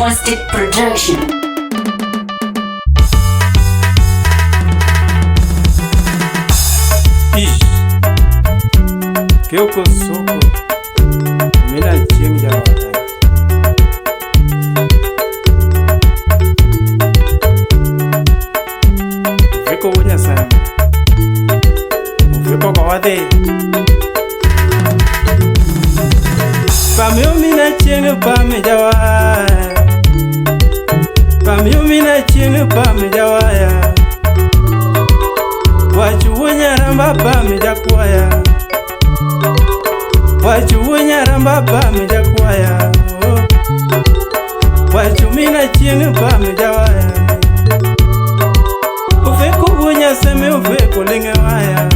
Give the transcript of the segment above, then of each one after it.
Monster Production. Ish. Kyoko soko. Mina chieng' jaoda. Uveko wuod Nyasaye. Uveko kwa wadhi. Pamio mina chieng' pam jawaya. Pamio mina chieng' pam jawaya. Wach wuo nyaramba pam jakwaya. Wach wuo nyaramba pam jakwaya. Oh. Wach mina chieng' pam jawaya. Uveko wuo nyaseme uveko linge waya.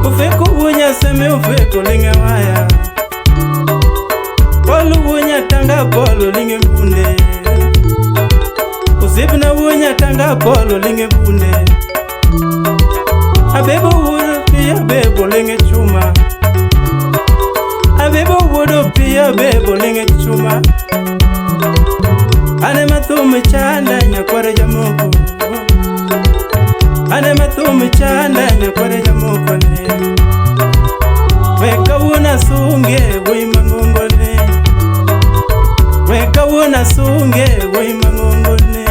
Uveko wuo nyaseme uveko linge waya. Polo wuo nyatanga polo linge bunde. Osiepna wuo nyatanga polo linge bunde. Abebo wuodo pi abebo linge chuma. Abebo wuodo pi abebo linge chuma. Ane mathum chanda nyakware jamoko. Ane mathum chanda nyakware jamoko ne. Weka wuona sunge wuoyi mang'ongo ne. Weka wuona sunge wuoyi mang'ongo ne.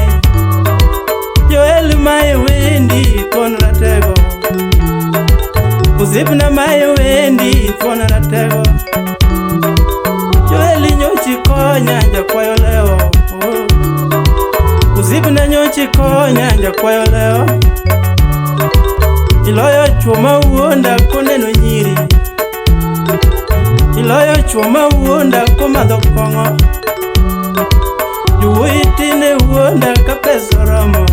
Joel mae wendi thuon ratego. Osiepna mae wendi thuon ratego. Joel nyochi konya jakwayo lewo. Oh. Osiepna nyochi konya jakwayo lewo. Iloyo chuo mawuonda koneno nyiri. Iloyo chuo mawuonda komadho kong'o. Jowuoyi tinde wuonda ka pesa oromo.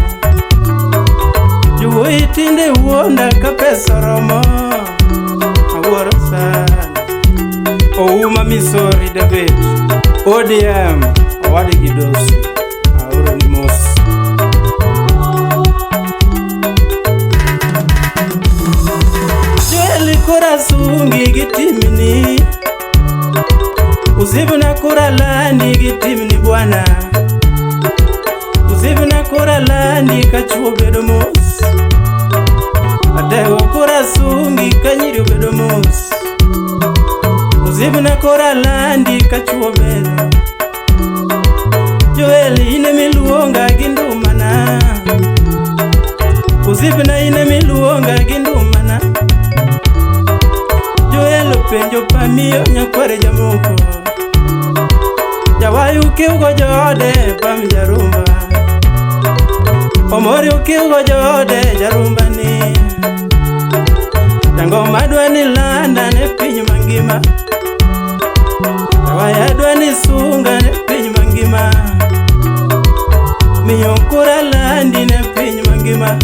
Jowuoyi tinde wuonda ka pesa oromo. Awuoro sana. Ouma Misori David. ODM. Owadgi Dosi. Aoro ni mos. Joel kora sungi gi timni. Osiepna kora landi gi timni bwana. Osiepna kora landi ka chuo bedo mos. Atego kora sungi ka nyiri obedo mos. Osiepna kora landi ka chuo bedo. Joel in emiluonga gi ndumana. Osiepna in emiluonga gi ndumana. Joel openjo pamiyo nyakware jamoko. Jawayu kiugo joode pam jarumba. Omori ukiugo joode jarumba ni. Jangoma dwa ni landa ne piny mangima. Jawaya dwa ni sunga ne piny mangima. Miyo kura landi ne piny mangima.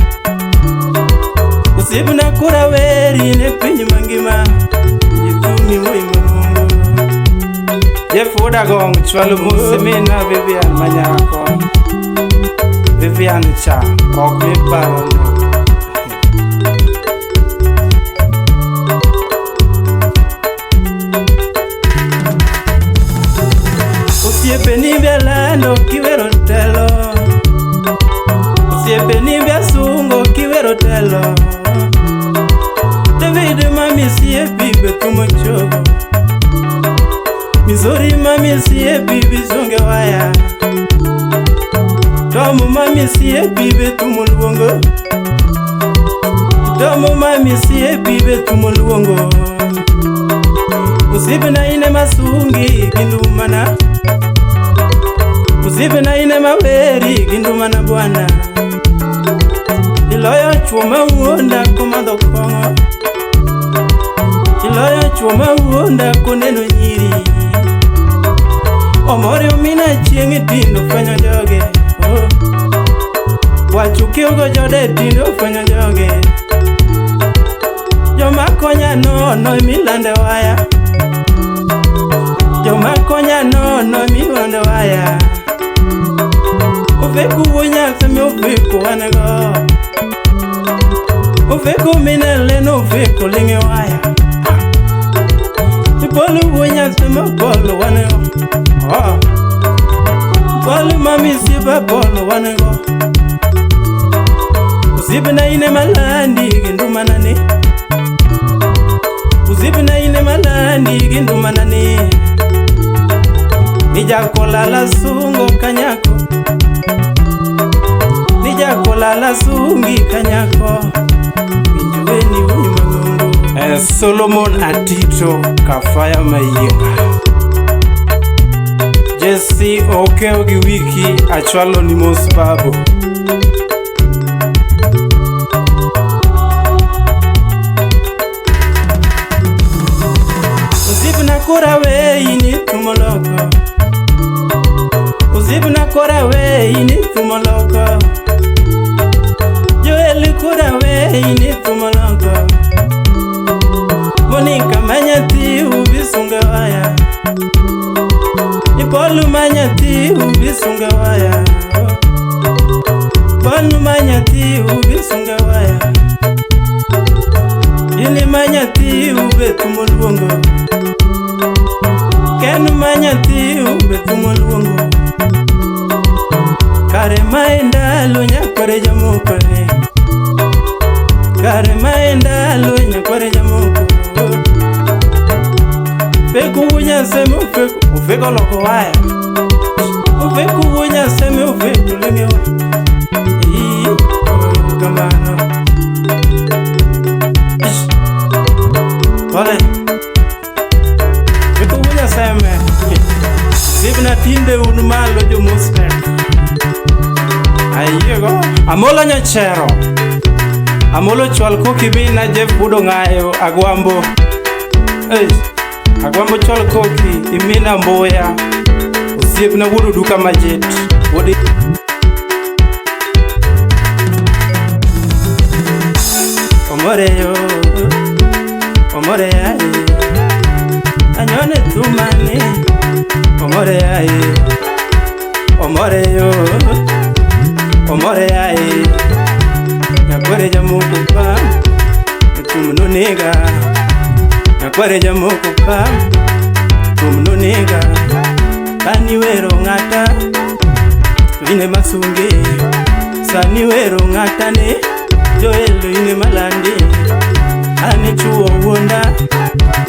Osiepna kura weri ne piny mangima. Jithumi wuoyi mang'ongo. Jeff Wuodagong chwalo mos mina Vivian manyako. Vivian cha ok miparo no. Osiepeni be lando kiwero telo. Osiepeni be sungo kiwero telo. David mami siepi be thumo chogo. Mizori mami siepi bizonge waya. Tomu mami siepi be thumo luongo. Tomu mami siepi be thumo luongo. Osiepna ine masungi gi ndumana. Osiepna ine maweri gi ndumana bwana. Iloyo chuo mawuonda komadho kong'o. Iloyo chuo mawuonda koneno nyiri. Omori omina chieng' tindo fwenyo joge. Oh. Wach ukiugo jode tindo fwenyo joge. Joma konya nono milande waya. Joma konya nono milande waya. Uveko wuo nyaseme uveko wan go. Uveko mineleno uveko linge waya. Ipolo wuo nyaseme opolo wan go. Oh. Osiepa Polo wanego. Osiepna in ema landi gi ndumanani. Osiepna in ema landi gi ndumanani. Nijakolala sungo kanyako. Nijakolala sungi kanyako. Winj weni wuoyi mang'ongo. Solomon Atito Kafaya Mayienga. Jesse Okew gi Wiki achwalo ni mos babu. Osiepna kora weyi ni thumo loko. Osiepna kora weyi ni thumo loko. Joel kora weyi ni thumo loko. Monica manyathi ubisunga waya. Ipolu manyathi ubisunga waya. Polu manyathi ubisunga waya. Ini manyathi ube thumo luongo. Kenu manyathi ube thumo luongo. Kare maendalo nyakware jamoko ne. Kare maendalo nyakware jamoko. Feku wunya seme ufeku ufeko loko waya. Ufeku wunya seme ufeku lengewa. Ii kamano. Ish. Pole. Feku wunya seme. Sibna tinde un malo jo mustek. Ayiego. Amolo nyachero. Amolo chwal koki mina Jeff Budo ng'ayo agwambo. Ei. Agwambo chwal koki imina mboya. Osiepna wuod oduka majet. Wuod Omore yo. Omore ae. Anyone tumane. Omore ae. Omore yo. Omore ae. Nyakware jamoko pa. Tumno nega. Nyakware jamoko pa. Tumno nega. Sani wero ng'ata. Ine masunge. Sani wero ng'ata ne. Joel ine malandi. Ane chuo wuonda.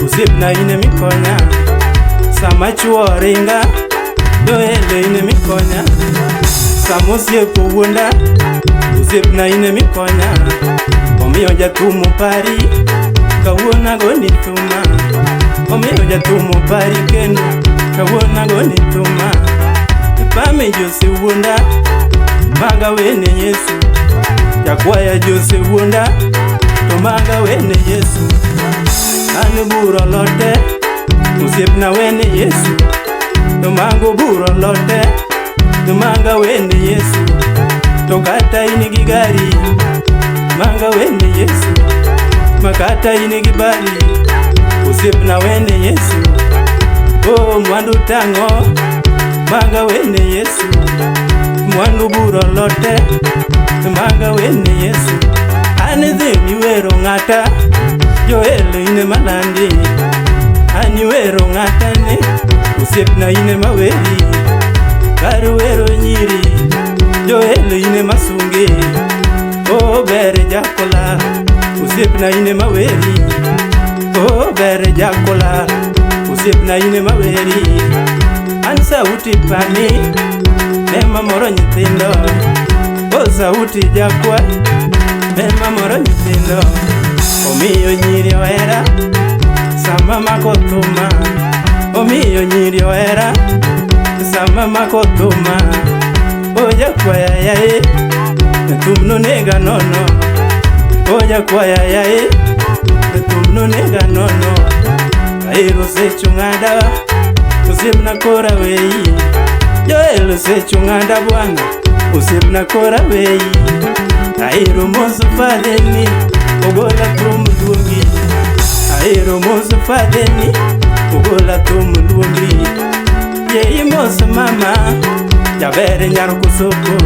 Osiepna ine mikonya. Sama chuo ringa. Joel ine mikonya. Sama osiepo wuonda. Osiepna ine mikonya. Omiyo jathumo pari. Kawuono agoni thuma. Omiyo jathumo pari kendo. Kawuono agoni thuma. Ipame Jose wuonda. Maga wene Yesu. Jakwaya Jose wuonda. To maga wene Yesu. An buro lote. Osiepna wene Yesu. To mango buro lote. To maga wene Yesu. To kata in gi gari. Manga wene Yesu. Makata in gi bari. Osiepna wene Yesu. Oh mwandu tang'o. Manga wene Yesu. Mwandu buro lote. Manga wene Yesu. An dhi miwero ng'ata. Joel ine malandi. An wero ng'ata ne. Osiepna ine maweri. Kar wero nyiri. Joel ine masunge. Oh ber jakola. Osiepna ine maweri. Oh ber jakola. Osiepna ine maweri. An sauti pani. Ema moro nyithindo. Oh sauti jakwa. Ema moro nyithindo. Omiyo nyiri ohera. Sama mako thuma. Omiyo nyiri ohera. Sama mako thuma. Oja kwaya yae. Thumno nega nono. Oja kwaya yae. Thumno nega nono. Aero osechung'ada. Osiepna kora weyi. Joel osechung'ada bwana. Osiepna kora weyi. Aero moso fadheni. Ogola thum luongi. Aero moso fadheni. Ogola thum luongi. Yeyi moso mama. Jaber nyar kosoko.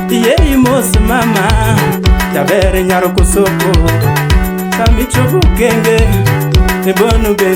Yeyi moso mama. Jaber nyar kosoko. Sami chopo kenge. Ebonu ben.